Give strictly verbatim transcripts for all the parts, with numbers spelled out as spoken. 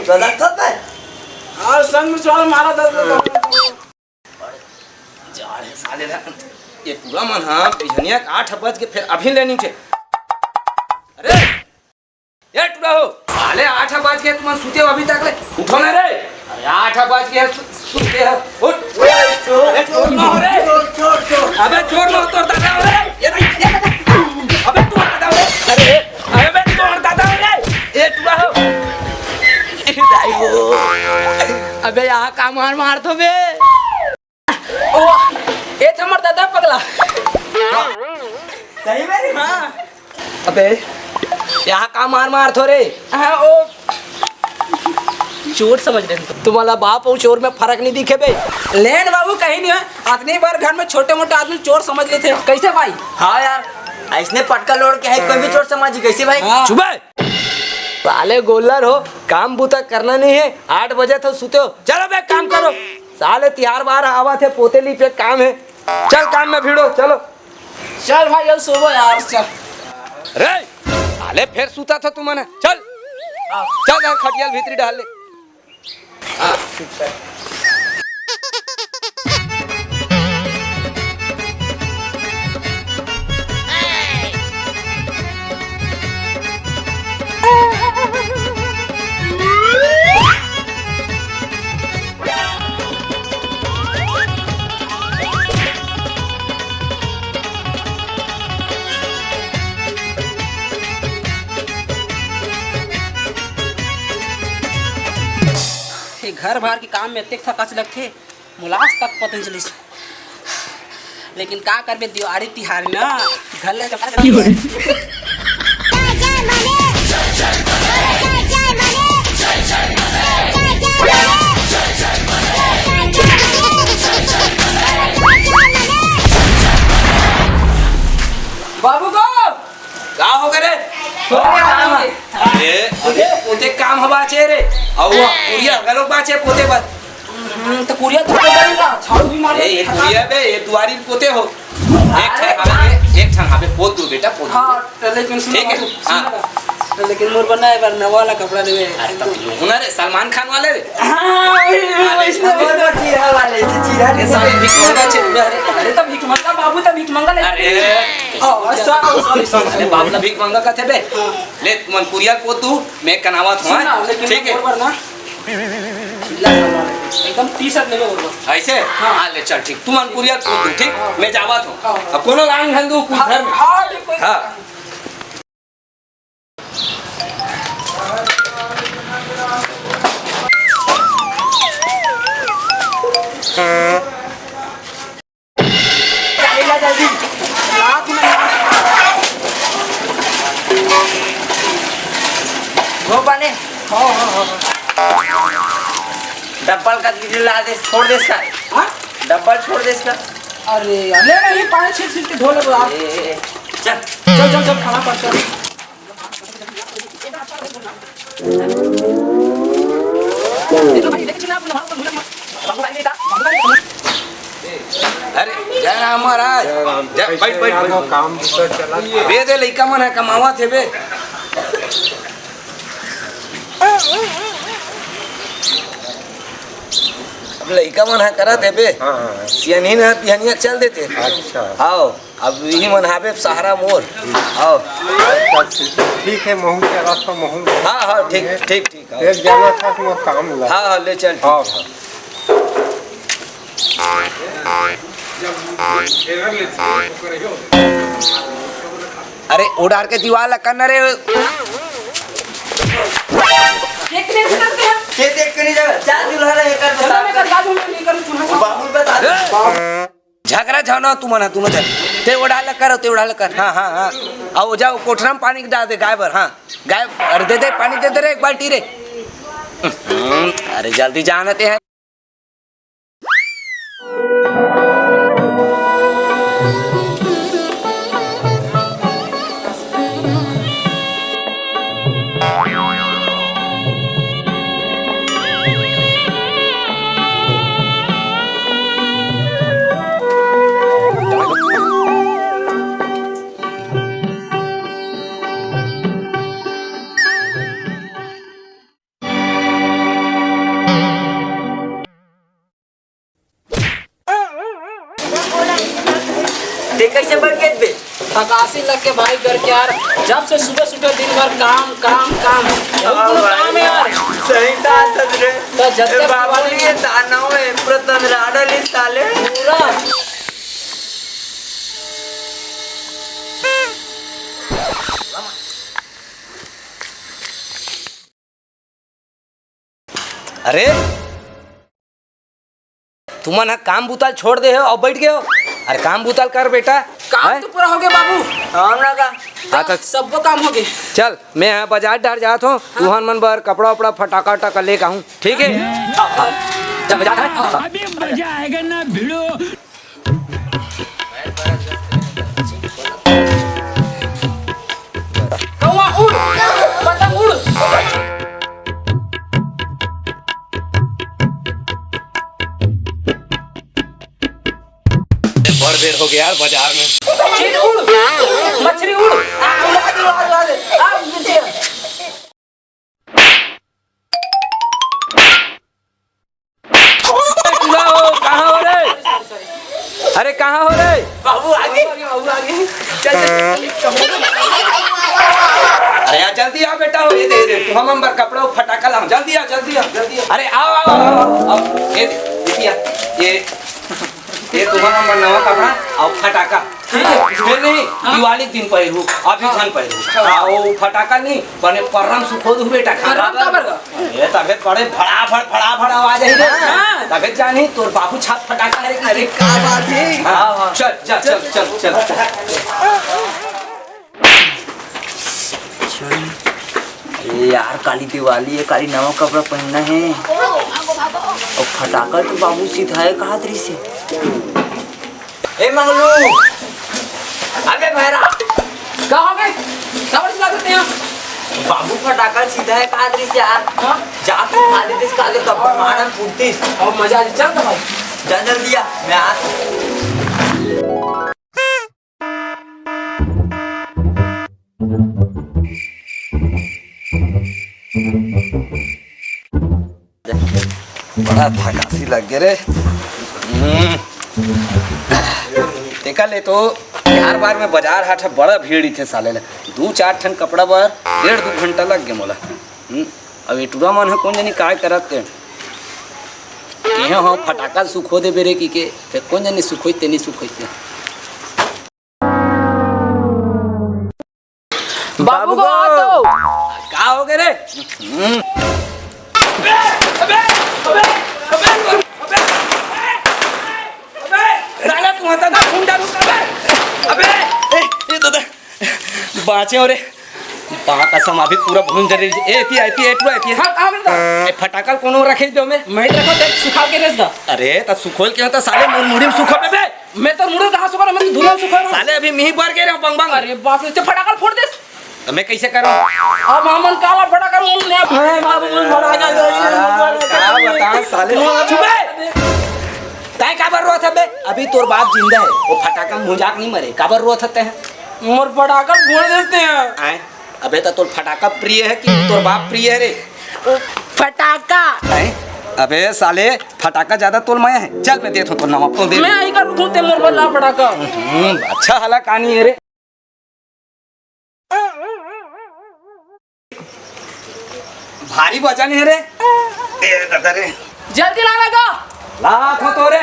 तो लगता है। और संग में चोर मारा था। जाड़े साले ला। ये टूरा मन हा बिहनिया के आठ बज के फेर अभी ले नइ उठे। अरे, ए टूरा हो, साले आठ बज के तुमन सुते हो अभी तक ले? उठो ना रे। अरे आठ बज के सु-, सुते हो। उठ। अरे चोर ना हो रे। अबे चोर ना हो, तोर दादा हो रे। ये नहीं, ये नहीं। अबे तोर दादा हो रे। अरे, अबे तोर दादा हो रे। ए टूरा हो। अबे यहाँ का मार मार तो बे। ओ, ए त हमर दादा पगला। सही में रे? हाँ। अबे, यहाँ का मार मार थो रे? हाँ, ओ, चोर समझ रहे हैं तुम। तुम्हारा बाप और चोर में फर्क नहीं दिखे बे। लेन बाबू कहीं नहीं है, अतनी बार घर में छोटे मोटे आदमी चोर समझ लेते हैं। कैसे भाई? हाँ यार, ऐसने पटका लोड़ के है, कोई भी चोर समझी कैसे भाई? हाँ। चुप बे। साले गोल्लर हो, काम बूता करना नहीं है, आठ बजे तो सुते हो। चलो बे, काम करो। साले तिहार बार आवा थे, पोते ली पे काम है। चल काम में भिड़ो, चलो। चल भाई, अब सोवो यार, चल। रे, साले फेर सुता था तुमने। चल, चल यार, खटियाल भीतरी डाल ले। हाँ। ये घर बार के काम में अतेक थकास लगथे, मोला आज तक पता नइ चलिस। लेकिन का करबे, दिवाली तिहार ना, घर ले चपका की हो रे? बाबू को का हो गे रे? हो गे काम। अरे, अबे, पोते काम ह बाचे रे। अउ वो कुरिया घलो बाचे पोते बर। हम्म, तो कुरिया तो पोता नहीं का, झाड़ू भी मार ए, ले। ए कुरिया बे, ए दुआरी पोते हो। एक ठन हावे, एक ठन हावे, पोत दो बेटा, पोत दो। हाँ, तो लेकिन सुनो ठीक है, बाबू, सुनो हाँ। ना। तो लेकिन मोर बर ना, ए बार नवा वाला कपड़ा देवे। अरे, तब लोगों ना रे, सलमान खान वाले रे। हाँ, वही, वही, अरे, वैसने, वैसने। चीरा वाले, चीरा ये साले भिखमंगा छे, अरे, अरे, तो भिखमंगा बाबू, तो भिखमंगा नहीं। अरे। ओ, sorry, sorry, sorry, अरे, sorry। बाबू ना भिखमंगा कथे बे। हाँ। ले, तुमन कुरिया पोत दू, मैं कनावत हूँ, सुन ना, हाँ? लेकिन ठीक है। बरोबर ना। एकदम टी शर्ट लेबे बरोबर। ऐसे? हाँ। हाँ, ले चल, ठीक। तुमन कुरिया पोत दू, ठीक? हाँ। मैं जावत हूँ। हाँ, हाँ। अब कोनो लांग घल दू, कुछ हाँ, घर में। हाँ, ठीक, कोई हाँ। हो बने? हो, हो, हो, हो। डब्बल का दीदी ला दे, छोड़ दे इसका। हाँ? डब्बल छोड़ दे इसका। अरे यार, ले ना, ये पानी छीट छीट के धो ले आप। ए, ए, ए, चल। चल, चल, चल, खाना पड़, चल। अरे, जय राम महाराज। जय राम। जय, बैठ, बैठ, बैठ। काम दूसरा चला। दे दे, लइका मन ह कमावत हे बे। अब लइका मन ह करत हे बे। हाँ, हाँ, हाँ। सियनहिन ह बिहनिया चल देथे। अच्छा। हाव। अब इही मन हाबे सहारा मोर। हव। अच्छा, ठीक, ठीक है, महूँ के रास्ता महूँ। हाँ, हाँ, ठीक, ठीक, ठीक, हाँ। एक जना था, वो काम ला। हाँ, हाँ, ले चल, ठीक हाँ। है, हाँ। अरे, ओ डार के दीवार ला करना रे। देख, देख, देख, देख। ये देख के नहीं जाना। चार चूल्हा रहे कर बता। चलो, मैं कर, बाबू, मैं लेकर चूल्हा। बाबू बता दे। झगड़ा झगड़ा तुमन ह, तुमन ह। ते ओढ़ा ल कर, ते ओढ़ा ल कर। हाँ, हाँ, हाँ। अउ जा, कोठरा म पानी डाल दे गाय बर। हाँ, गाय, अरे दे दे, पानी दे दे रे, एक बाल्टी रे। हम्म, अरे जल्दी जाना ते है। कैसे बैठ गए बे? थकासी लग के भाई घर के यार, जब से सुबह सुबह दिन भर काम काम काम, यही हाँ कोनो भाई, काम है यार। सही कहा सच रे। तो जब ए तक बाबू, ये दानव है, पूरा तगड़ा डाली साले। पूरा। अरे, तुमन ह काम बुताल छोड़ दे हो अउ बैठ गए हो। अरे काम बुताल कर बेटा। काम हैं? तो पूरा हो गया बाबू। हम ना का। हाँ, तो सबको काम हो गए। चल, मैं ह बाजार डहर जात हूँ, हाँ। तुहन मन बर कपड़ा उपड़ा फटाका उटाका लेके आहूँ, ठीक है? हाँ, हाँ। चल, मैं जात हूँ। हाँ। अभी मजा आएगा ना भिड़ो। कौआ उड़, पतंग उड़। बड़ देर हो गया यार बाजार में। चील उड़, मछली उड़। आ, उड़ा दे, उड़ा दे, उड़ा दे। आ, नीचे। ए, पूरा हो, कहाँ हो रे? अरे कहाँ हो रे? बाबू आगे, बाबू आगे। चल, चल, चल, चल। अरे यार जल्दी आ बेटा, हो ये दे दे। तू हम अंबर कपड़ा फटाका ला, जल्दी आ, जल्दी आ, जल्दी आ। अरे आओ, आओ, आओ, आओ, आओ। ये दे, ये दिया, ये ये तुम्हारा नवा कपड़ा अउ फटाका। ठीक है। फेर नहीं, हाँ। दिवाली के दिन पहिरहू, अभी हाँ। झन पहिरहू। हाँ। अउ फटाका नहीं, बने परम सुखो दू बेटा, खा परम खा काबर का? अरे, तबे बड़े फड़ाफड़, फड़ाफड़ आवाज है रे। हाँ। तबे जानी, तोर बाबू छाप फटाका है कि अरे, नहीं? का बात है? हाँ, हाँ। चल, चल, चल, चल, चल। ए यार, काली दिवाली है, काली नवा कपड़ा पहनना है। अउ फटाका तो बाबू सिधाए कहात रहिस हे। ए मंगलू, अबे भैरा, का हो गे? काबर चिल्लात हस? बाबू फटाका सिधाए कहात रहिस यार। हाँ? जा सिधा देतिस काले तब मारन फूटतिस। अउ मजा आ जात। चल तो भाई। जा जल्दी आ, मैं आत हूँ। बड़ा थकासी लग गे रे। हम्म। तेकर ले तो हर बार में बाजार हाट ह बड़ा भीड़ रहिथे साले ले। दू चार ठन कपड़ा बर डेढ़ दू घंटा लग गे मोला। हम्म। अब ये टूरा मन ह कोन जनी काय करत हे। केहे हो फटाका सुखो देबे रे कहिके, फेर कोन जनी सुखोई ते नी सुखोई ते। बाबू को आ तो। का हो गे रे? हम्म। अबे, अबे, अबे, अबे, अबे, अबे, साला तू हंसा था, खून डालू का बे? अबे, ए, ए दादा, बाँचे हो रे। बात असम अभी पूरा भून जरी। ए, पी, ए, पी, ए, टूरा, ए, पी। हाँ, का बोलता? ए, फटाका कोनो रखे दो में। मैं देखो, देख, सुखा के रेस दा। अरे, त सुखोल के होता, साले, मोर मुड़ी में सुखो बे। मैं तो मुड़े कहाँ सुखा रहा, मैं तो धुआं सुखा रहा हूँ। साले अभी मिही बर गे रहे हो, बंग बंग। अरे बाप रे, ते फटाका फोड़ दे। तो मैं कैसे करूँ? अब हमन काला फटाका मुंह ने, अरे बाबू, मुंह फटाका दे, का बताऊं साले। चुप बे। तैं काबर रोत हबे? अभी तोर बाप जिंदा है, वो फटाका मुंह जाके नहीं मरे, काबर रोत हते हैं? मोर फटाका फोड़ देते हैं। आए? अबे तो तोर फटाका प्रिय है कि तोर बाप प्रिय है रे? फटाका। आए? अबे साले, फटाका ज्यादा तोल माया है। चल, मैं देत हूँ तोर नवा, तोल दे। मैं आई का रुकूं ते मोर बल्ला फटाका। हम्म, अच्छा हला कहानी है रे। भारी वजन है रे। ए दादा रे। जल्दी ला लगा। ला खो तो रे।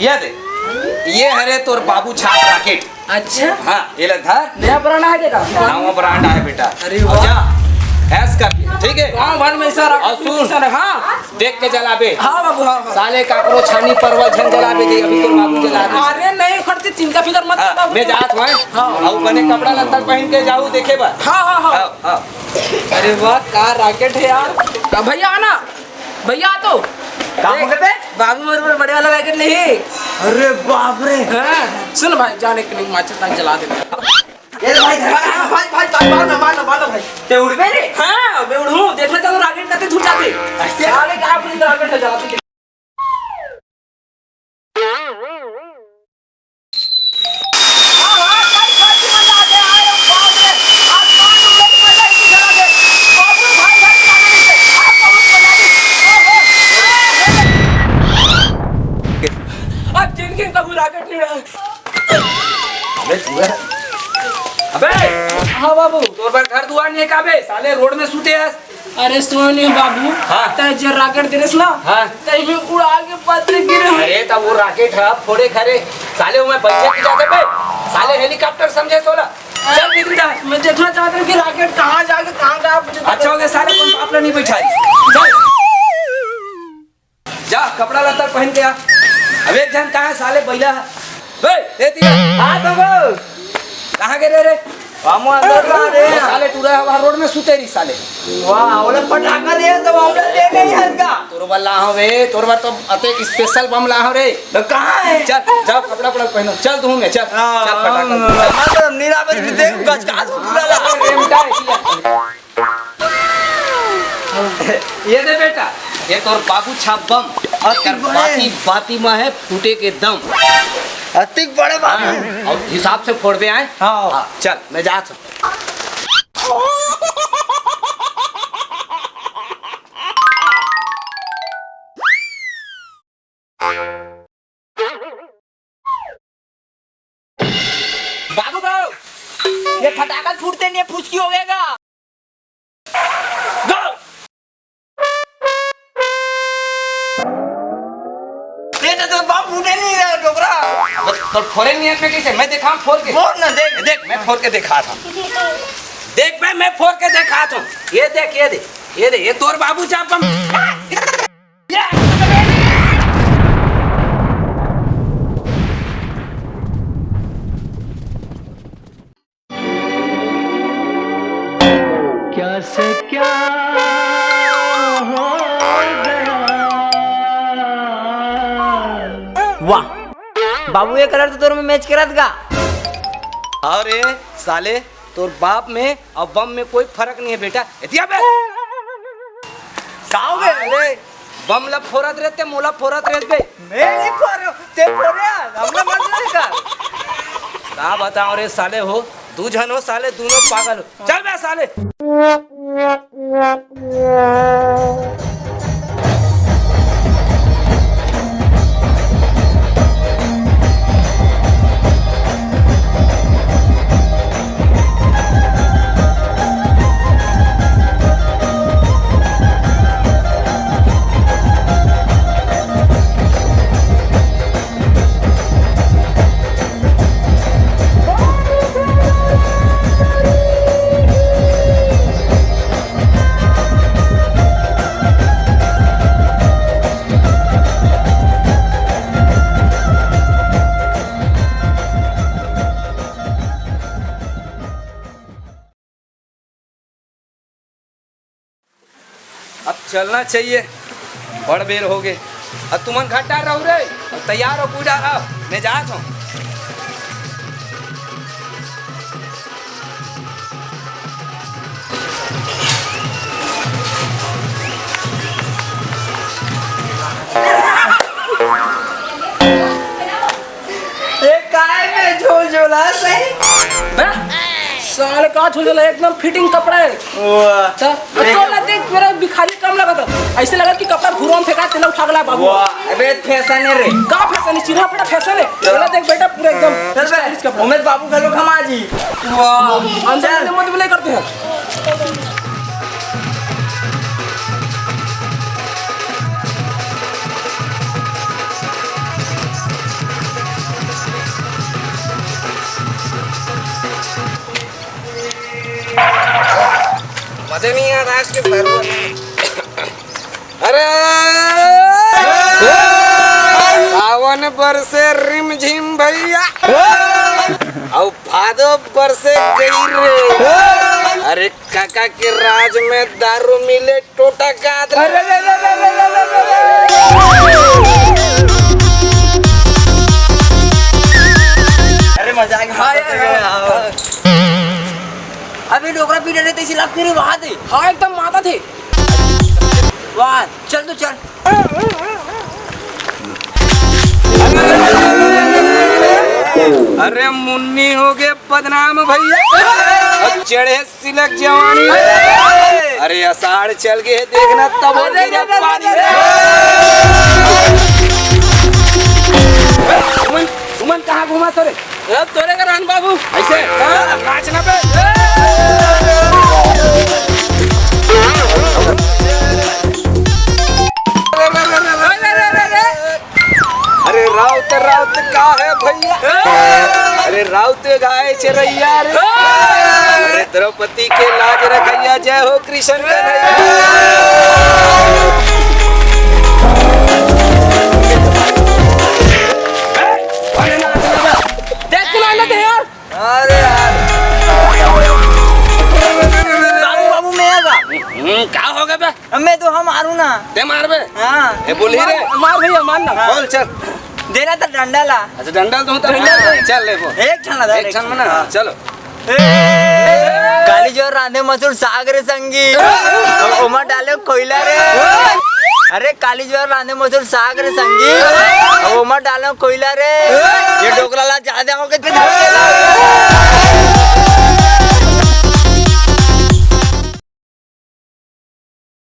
ये दे। ये हरे तोर बाबू छाप रॉकेट। अच्छा। हाँ, ये ले धर। नया ब्रांड आया बेटा? नवा ब्रांड आया बेटा। अरे और वाह। जा, ऐश कर, ठीक है? गाँव भर में ऐसा रॉकेट और सुन। ऐसा रखा। देख के जलाबे। हाँ बाबू, हाँ, हाँ। साले काकरो छानी परवल झन जलाबे दे, अभी तोर बाबू जला दे। अरे नहीं, खर्चे चिंता फिकर मत हाँ, कर बाबू। मैं जात हूँ। हाँ। अउ बने कपड़ा लत्ता पहन के जाऊ देखे बर। हाँ, हाँ, हाँ। हाँ, हाँ। अरे वाह, का रॉकेट है यार। अब भैया आना, भैया आ तो। का हो गए बे? बाबू मोर बर बड़े वाला रॉकेट नहीं। अरे बाप रे। हाँ, सुन भाई, जाने के लिए माचिस लाके जला दे। ए भाई, भाई, भाई, भाई, भाई, मार ना, मार ना, मार ना भाई। ते उड़बे रे? हाँ, मैं उड़ूं। देखना चाहता हूँ, रॉकेट कते दूर जाते। ऐसे? अरे, कहाँ पर रॉकेट है, जलाते। हाँ, हाँ, भाई, भाई, मजा आ गया। अरे बाप रे, आसमान में उड़े, मजा ही कुछ अलग है। बाप रे, भाई, भाई, क्या नाम है? आप बहुत मजा आ गई। ओहो, ओहो। अब जिंदगी में कभी रॉकेट नहीं उड़ा। हाँ बाबू। तोर बर घर दुआर नइ हे का बे? साले रोड में सूते हस। अरे सोनी बाबू, हाँ। तैं जे रॉकेट दे रेहेस ना, हाँ। तैं में उड़ा के पत्थर गिरे हे। अरे, त वो रॉकेट ह, फोड़े खरे। साले, वो मैं बइठे नइ जाते बे। साले, हेलीकॉप्टर समझे सोला। चल, भीतरी जा। मैं देखना चाहता हूँ कि रॉकेट कहाँ जाके कहाँ गया, मुझे तो अच्छा हो गया, साले, कोई बाप ला नइ बइठाय। चल। जा, कपड़ा लत्ता पहिन के आ। अब एक झन कहाँ हे साले बइला? ए, ए, तिया। हाँ, तो वो। कहाँ गे रहे रे? हम अंदर ला रे। वो साले टूरा हे, वहाँ रोड में सूते रही साले। वाह, ओला पटाखा दे तो हम लोग दे नहीं हल्का। तोर बर ला हवे, तोर बर तो अतेक स्पेशल बम ला हवे। तो कहाँ हे? चल, जाओ कपड़ा पड़ा पहनो। चल तू में, चल। हाँ, चल फटाका। हाँ, हाँ, नीला बज भी देख, गचका दो टूरा ला। रेमटा है, ये दे बेटा, ये तोर बाबू छाप बम। अतिक एकर बड़े। बाती, बाती में हे फूटे के दम। अतिक बड़े बाबू। हाँ, अउ हिसाब से फोड़बे आय। हाँ। हाँ, चल, मैं जात हूँ। बाबू गो, ये फटाका फूटते नहीं, फुसकी हो गएगा। गो। ये तो, तो बम फूटे नहीं रहा, डोकरा। अब तो फोड़े नहीं है, मैं कैसे? मैं देखा फोड़ के। फोड़ ना, देख। देख, मैं फोड़ के देखा था। देख बे, मैं फोड़ के देखा था। ये देख, ये दे, ये दे, ये तोर बाबू छाप बम। क्या से क्या हो गया। वाह बाबू, ये कलर तो तोर में मैच करत गा। अरे साले, तोर बाप में अउ बम में कोई फरक नहीं है बेटा। एतिया बे। का हो गया? अरे, बम ला फोरत रहे ते, मोला फोरत रहे बे। मैं नहीं फोरे, ते फोरे यार, हमने मत नहीं कर। का बताओ रे साले हो, दू झन हो साले, दूनों पागल हो। चल बे साले। अब चलना चाहिए, बड़ बेर हो गे। अब तुमन घर डार रहो रे, अब तैयार हो, पूजा रहो, मैं जात हूँ। ए, काय में झोलझोला सही? बे, साले का झोलझोला, एकदम फिटिंग कपड़ा है। वाह। तो, तो ला देख, मेरा भिखारी कम लगा था। ऐसे लगा कि कपड़ा घुरो में फेंका, तेला उठा के ला बाबू। वाह, अबे फैशन है रे। का फैशन है? चिन्हा पड़ा फैशन है। तेला देख बेटा, पूरा एकदम चल बे, स्टाइलिश कपड़ा। उमेश बाबू घलो घमा जी। वाह, अंदर चल। मत बुलाई करते हैं। मजा नहीं आ रहा आज के भर। अरे सावन बरसे रिमझिम भैया, अउ भादो बरसे गई रे। अरे काका के राज में दारू मिले टोटा का आदमी। अरे, अरे, अरे, अरे, अरे, अरे, अरे। अरे मजाक, हाँ, मजाक यार, कर रहे हैं। हाँ। अभी डोकरा पीटे रहे थे, इसी लाभ तेरे वहां थे। हाँ, एकदम माता थे। वाह, चल तो चल। अरे मुन्नी हो गए बदनाम भैया, चढ़े सिलक जवानी। अरे अषाढ़ चल गए, देखना तब हो गए पानी। तुमन, तुमन कहाँ घुमा तो रे? अब तोरे का रहन बाबू। ऐसे? हाँ, नाच ना बे। अरे राउत, राउत का है भैया? अरे राउत गाय चरैया रे। अरे द्रौपदी के लाज रखैया, जय हो कृष्ण कन्हैया। देख के लानत है यार। अरे यार। बाबू, बाबू, मैं आगा। हम्म, का हो गया बे? मैं तो हम मारू ना। ते मार बे। हाँ। ए, बोली रे। मार, मार भैया, मार ना। हाँ। बोल, चल। देना तो डंडा ला। अच्छा, डंडा तो होता है। डंडा तो चल, ले वो। एक ठन ला, एक एक ठन में ना, हाँ। चलो। काली जोर रांधे मसूर साग रे संगी, अब ओमा डाले कोयला रे। अरे काली जोर रांधे मसूर साग रे संगी, अब ओमा डाले कोयला रे। ये डोकरा ला ज्यादा हो गए।